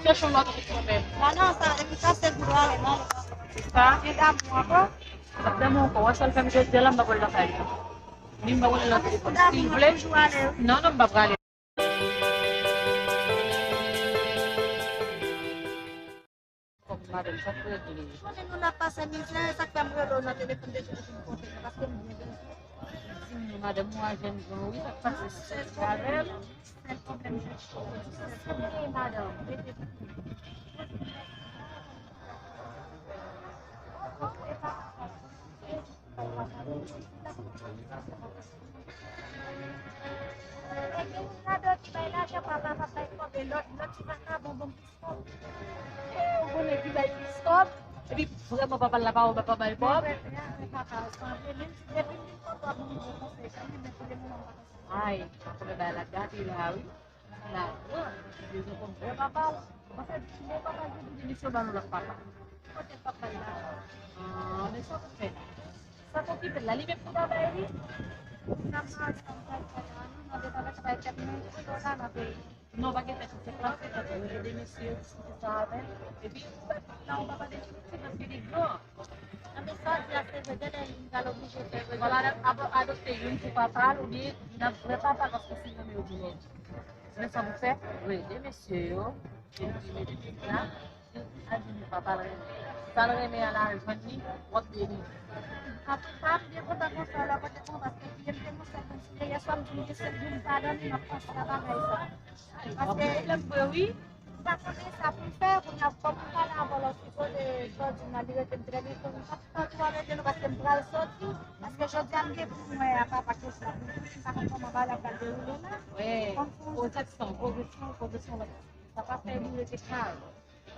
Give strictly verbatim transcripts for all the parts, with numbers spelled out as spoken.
Chèche yon lòt fi kanmenm. Non, non, sa, epi sa se pou dwa, non. Se sa? Gen damou ankò? Sa damou ankò. Wè sa l fè m jodi a la, m pa pral lakay li. Ni m pa pral lakay li. Si w vle. Non, non, m pa prale. Kòm madanm, sa k regle? Konnen nou n ap pase mizè, sa k fè m rele w nan telefòn deja pou m konte nou, paske m byen bezwen. Di m non, madanm, ou a jèn jan wi, sa k pase sèl avè l? Sèl pwoblèm, sèl pwoblèm, madanm, rete pou mwen. E gen yon ladan ki bay lajan, papa pa bay kòb, e lòt, lòt ti vakabon, bon, bon, plis kòb. E, ou konnen ki bay plis kòb, epi vrèman papa l la pa wè papa bay kòb. Vrè, vrè, vrè, papa, sanble, menm si depi m vin konprann, bon, bon, konsèy, sa, men pou le moman, m pa konn sa. Ay, papa bay la gate la, wi. Lajan, li bezwen konn vrè papa l. Ou pa fè di mo papa l pou di misye ba nou lòt papa. Kote papa l la? Ah, men sa pou fè la. Sa pou kite l la, li menm pou ta bay li. Sa m pa, sa m pa fè la, non, non, de papa ki bay tèt mwen, pou yo la nan peyi. Non, pa gen tèt, se pase tèt, ou ede mesye yo diskite sa avè l. Epi, ou fè nan yon papa de ti, se paske li gran. Anben sa di a se vre, genlè youn pral oblije fè vre. Fò l adopte youn pou papa l oubyen youn ap vrè papa l paske si renmen yo pou lòt. Men sa pou fè, rele mesye yo, epi rele pitit la, al di li papa l renmen. Sa l renmen an la jwenn li, w ap beni. Antouka, m byen kontan konsa w la pote pou mwen paske m te gon sèl moun sou yè swa m di w gen sèl moun pa dòmi, m ap panse a bagay sa. Paske pwoblèm vre wi. M pa konnen sa pou m fè, kounye a fò m pale avè w lòt kote jodi m nan li rete m trè byen, pou m pa tankou rete nou paske m pral soti, paske jodi a m gen pou m wè a papa Krisla, m pa konn kòman bagay la pral dewoule la. Wi, pwozisyon, pwozisyon, pwozisyon lòt. Sa pa fè nou rete kal.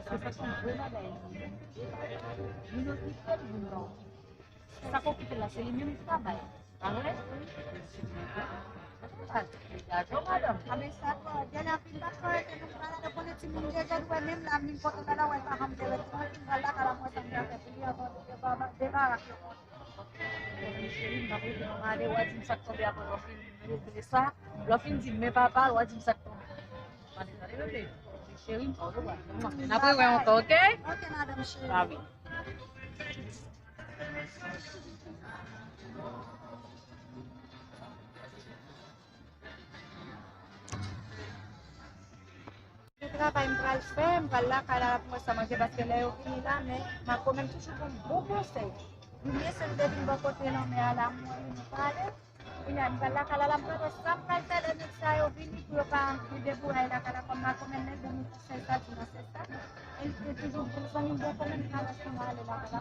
Paske sa se yon gwo bagay. Moun okipe l, moun pa okipe l. Sa k okipe l la, se li menm ki pa bay. Pa vre? Gade, madanm. A, men sa, dènye fin pa fè ke nou pa la konnen timoun deja dwe menm la, min kote la, la, wè, pa janm te wè timoun, fin pa la, ka la, mwen, sa m te fè pou li, avan, debara, debara. Cheri, m pa konnen, w a di m sa k tonbe apre lè w fin regle sa. Lè w fin di m, men papa, w a di m sa k tonbe. Tande, tande, bebe. Cheri, m pa wè w. N ap rewè yon tan, oke? Oke, madanm cheri. Ba wi. Gen travay m pral fè, m pral lakay la, pou mwen sa manje, paske lè yo vini la, men m ap konmen toujou pou m bon konsèy. Ou byen, se m te vin bò kote lanmè a la, m wè nou pale. Kounye a, m pral lakay la, la, m pral wè sa m pral fè lè nèg sa yo vini pou yo pa vin debouraj lakay la, kòm m ap konmen nèg, bon, m konsèy sa, di nan sèt sa. E, e toujou bon zanmi m, bon kòm m pral wè si m ale lakay la.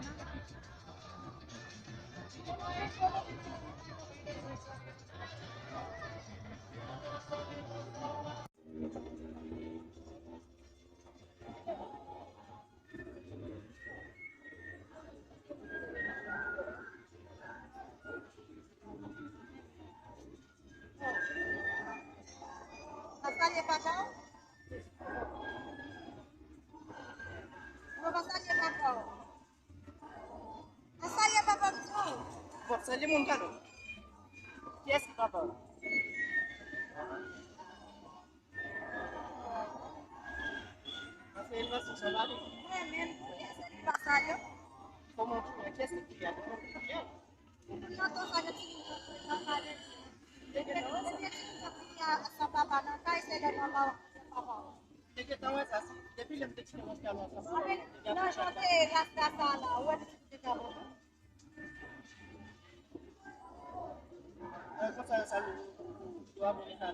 Pa salye papa w? Ou pa salye papa w? Pa salye papa m tou. Bon, salye moun kado. Kiyès ki papa w? Paske elevasyon sa pa li. Mwen menm, kiyès ki pa salye? Kòman w konnen kiyès ki papa w? Kòman w konnen kiyès? Nan tan sa, gen timoun k ap pale. Depi, depi timoun k ap pale a san papa nan kay, se lè manman w, se papa w. Te gentan wè sa, si, depi lè m te timoun, m te al ansanm. Nan jan w te ye rasta sa la, ou wè pitit ou te ka bon. Konsa yo salye, yo abone sa.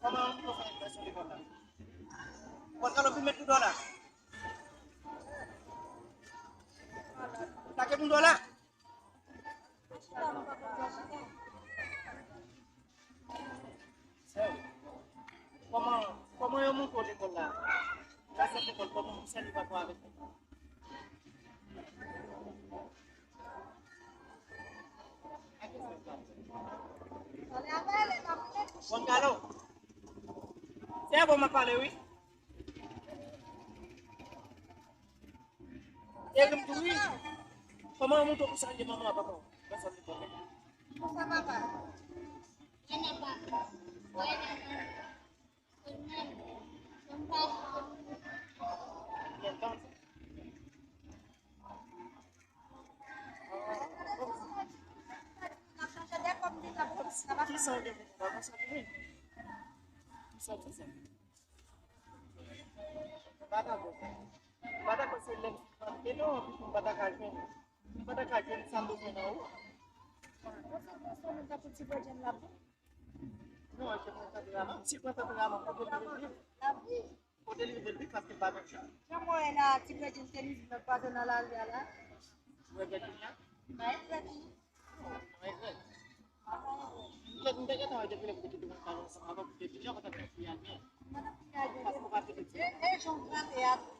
Kòman konsa yo fè sou lekòl la? Bon, kòman w fin met kou dò la? Lage kou dò la. Sè, kòman, kòman yo montre w lekòl la? Sa se lekòl, kòman ou salye papa avèk mama? Bon, Galo. Se bon, m ap pale, wi. E m tou wi. Kòman w montre pou salye manman ak papa w? Pèsòn li konnen. Konsa papa. Gentan. Kisa w gen pou konsa tou wi? Kisa w di sa? M pa dakò sa. M pa dakò se lè m fin mande non, anpil m pa ta ka jwenn. M pa ta ka jwenn sa m bezwen nan ou. Non, se mwen tanperaman. Si mwen tanperaman, kote li vin li? Kote li vin li, paske m pa menm jan. Jan mwen wè la, ti Bredin te mizi nan pwazo nan lari a la. Ou regrèt kounye a? M pa regrèt. Mwen regrèt. M te, m te gentan wè depi lè m te kite mwen pale ansanm avè w, m te deja kontan pou fi a byen. Paske w pa te di. E, e jan w frape a tou.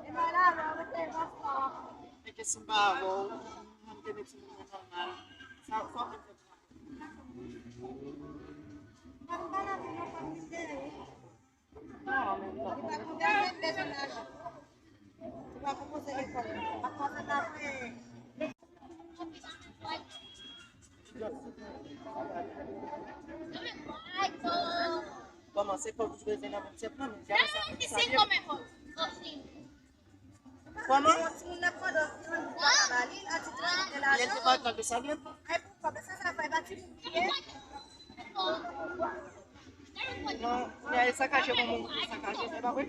E pa la, la, mete rasta. E ke si m pa avè w, m te mete moun mwen nòmal. Sa, sa w te fè pou mwen. Mwen pa nan vi non, pa m vin dèyè. Non, men non. Li pa konn bezwen, bezwen lajan. Li pa konn poze lekòl. Ap pase nan vre. Kòman se fòk ou bezwen nan menm chèf nan men gade sa. Kòman? Lè l te pa t nan de salye. Non, kounye a e sakaje bon moun ki sakaje, se pa vre?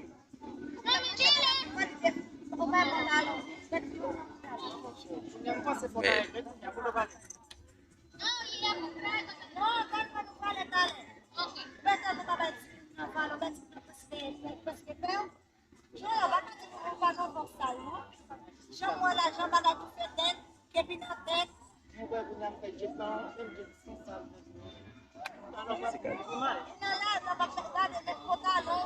Kounye a m panse fò pa regrèt, kounye a pou nou pale. Jan w pa ka di nou pa nan fòs sa yo. Jan w wè la, jan bagay tou fè tèt, depi nan tèt. Mwen kwè kounye a m fè djep lan, menm djep san sal. Talon pa pou mal. Nan la, nan pa fè gade, met pantalon,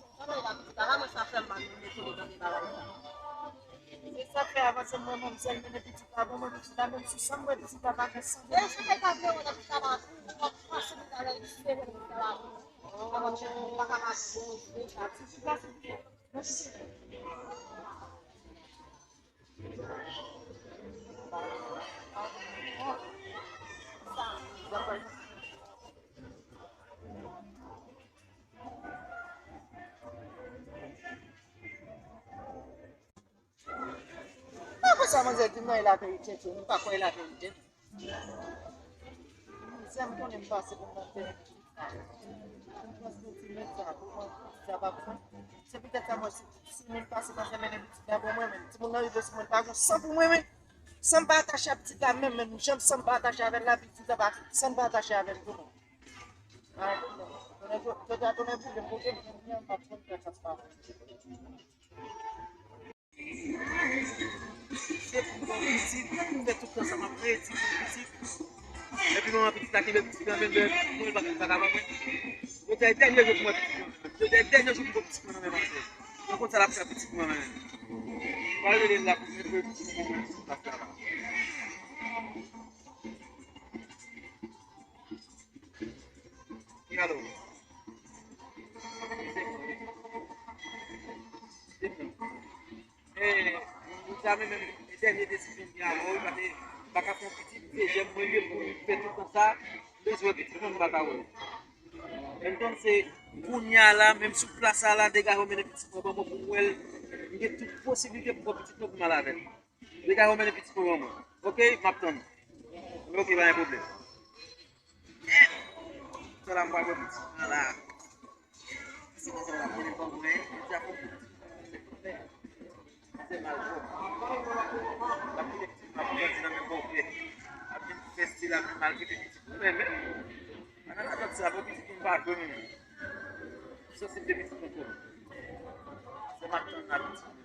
Tande la, pitit la, pa mwen sa fè m mal, mwen tande, tande bagay sa. Se sa fè avan se mwen, manmzèl mennen pitit la, bon, mwen pitit la, menm si san mwen pitit la pa gen san. E si te ka vle wè nan pitit la, pa pase pitit la, espere pitit la. Avan chèf mwen pa ka pase, bon, se sa. Pitit la, se Mwen konn sa manzè di m nan, e laverite tou. M pa kwè e laverite. Mizè m konnen m pase pou m nan fè. M pase pou ti mèt sa, pou mwen, sa pa pou mwen. Se poutèt sa mwen, si, si moun pase, pase mennen pitit la pou mwen, men timoun nan rive sou mwen, pa gen san pou mwen, men san m pa atache a pitit la, menm, menm jan san m pa atache avè l la, pitit la pa, san m pa atache avè l tou, non. Ah, jodi a, tounen boule, m pote m, m ap fè sa pa. Se pou m gen yon pitit, m fè tout tan sa m ap redi pou yon pitit. Epi manman pitit la kenbe pitit nan men l, mwen l pa ka, pa ka ban mwen. Jodi a e dènye jou pou mwen pitit mwen. Jodi a e dènye jou pou mwen pitit mwen nan men manzè. Mwen konn sa l ap fè pitit mwen menm. Mwen rele l la pou mwen pitit mwen menm. E alò? E, nou sa menm, menm, e dènye desizyon m gen avè w, paske m pa ka fè yon pitit, se jèm mwen ye pou m fè tout tan sa. Bezwen pitit mwen, m pa ka wè l. Entonces, kounye a la, menm sou plas la, la, degaje w mennen pitit mwen ban mwen pou m wè l. M gen tout posiblite pou m pran pitit mwen pou m al avè l. Degaje w mennen pitit mwen ban mwen. Oke, m ap tann. Ok, pa gen pwoblèm. Sa la, m pa wè pitit mwen la. Se konsa la, konnen pa mwen, m di a fò pitit. Se mal fò. L ap kite pitit mwen ap grandi nan men bòpè. Ap vin fè stil ap vin maltrete pitit mwen, men. Ann al atann sa, bon pitit mwen pa jwe menm. Sansib de pitit mwen twòp. Se m ap tann la pitit mwen.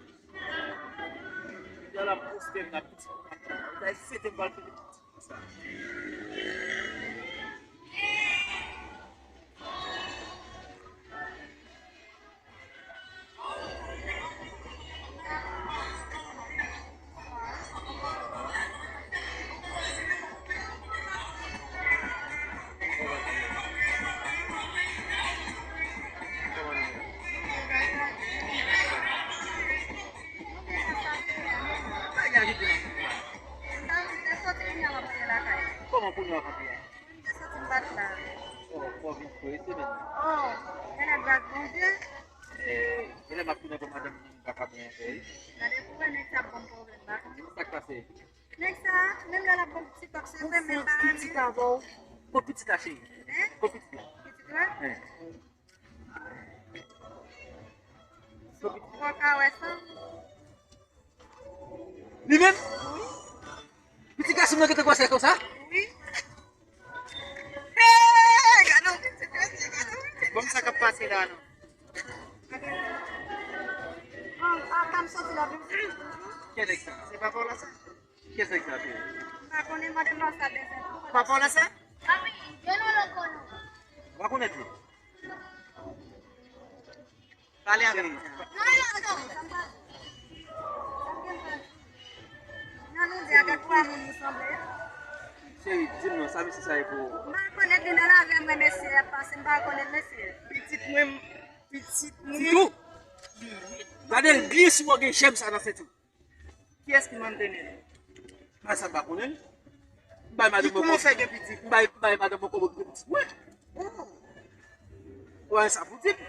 Videyo la poste m la pitit mwen ap tann. Ou ta esete m pral fè pitit mwen sa. Kòman pou nou ap antre a? Mwen te soti m pa t la. Oh, fò vin fre semèn nan. Oh, genlè gras Bondye. Eh, genlè m ap tounen pou madanm nan, m pa ka pran anpè, wi. Gade pou wè nèg sa ap ban m pwoblèm, m pa konnen. Sa k pase? Nèg sa, menm lè l ap ban m pitit, se vre, men m pa renmen. Pitit avè w. Kot pitit la, cheri? Hein? Kot pitit la? Pitit la? Hein. Ou pa ka wè sa? Li menm? Wi. Pitit gason mwen gentan kòmanse konsa? Wi. Hey, gade yon pitit mesye, gade yon pitit. Bon, sa k ap pase la, non? Gade. Bon, a, pa m soti la, vin. Ki nèg sa? Se papa w la sa? Ki nèg sa, cheri? M pa konnen, mande m sa bezwen. Papa w la sa? Papi, gen yon lòt konnen. Ou pa konèt li? Pale avè m. Nan nou di a gen twa moun nou sanble. Cheri, di m non, sa mesye sa ye pou ou? M pa konèt li nan lavi a, mwen mesye a pase, m pa konèt mesye. Pitit mwen, pitit mwen. Sitou, gade l byen si w gen jèm sa nan senti w. Kiyès ki mantene l? Mwen sa m pa konnen. M bay madanm mwen kòb. Li kòman fè gen pitit? M bay, m bay madanm mwen kòb pou pitit mwen. Oh. Ou wè sa pou di m?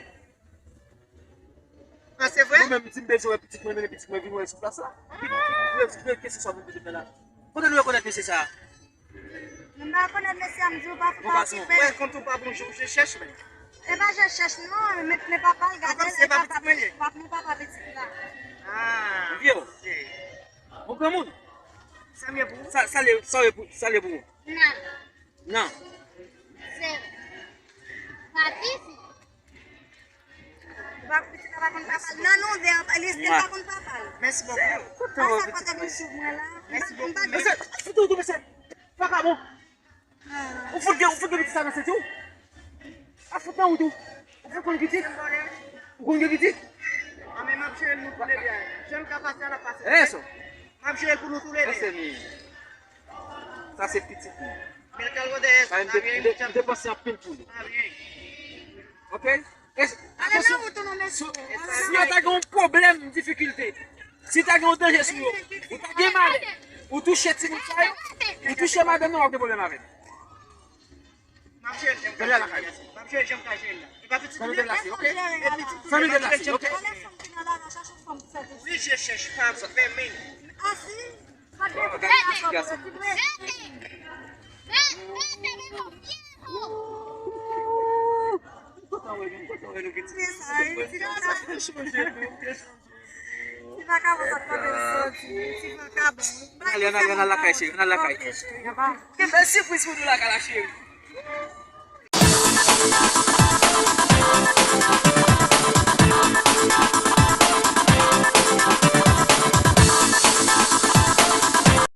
Ah, se vre? Mwen menm, di m bezwen wè pitit mwen, mennen pitit mwen vin wè l sou plas la. Ki, ki, ki, ki, kesyon sa pou pitit mwen la? Kote nou rekonèt mesye sa? M pa konèt mesye a, m di w pa fè pa okipe. Wè, kont ou pa bon, je, je cherche, men. E pa je cherche non, men, men papa l gade l, e papa pitit, men papa pitit la. Ah. Vye w. Ou granmoun? Sa m ye pou ou? Sa, sa l ye, sa l ye pou, sa l ye pou ou? Non. Non. Se pati si. Pitit la pa konn papa l. Nan non, de, li still pa konn papa l. Mèsi bokou. Kontan wè w, pitit mwen. Mèsi bokou. Mesye, fout ou tou, mesye. Vakabon. Ou fout gen, ou fout gen pitit sa nan senti w? A fout nan ou tou. Ou fout konn pitit? Ou konn gen pitit? A, men m ap jere nou toulede. Jan l ka pase a, l ap pase. E sa. M ap jere pou nou toulede. Mesye, sa se pitit mwen. Men l ka lwè dèyè sa, pa byen. M depanse anpil pou li. Pa byen. Ok? E, atensyon, si, si yo ta gen yon pwoblèm, difikilte, si ta gen yon danje sou yo, ou ta gen malè, ou touche timoun sa yo, ou touche madanm nan, w ap gen pwoblèm avè l. M ap jere l jan m ka jere l la. M ap jere l jan m ka jere l la. E pa pitit mwen. Zanmi de lase, ok? Zanmi de lase, ok? Wi, je cherche, pa fèmen. Ale, ann al, ann al lakay, cheri, ann al lakay. Gen bèl sipriz pou nou lakay la, cheri.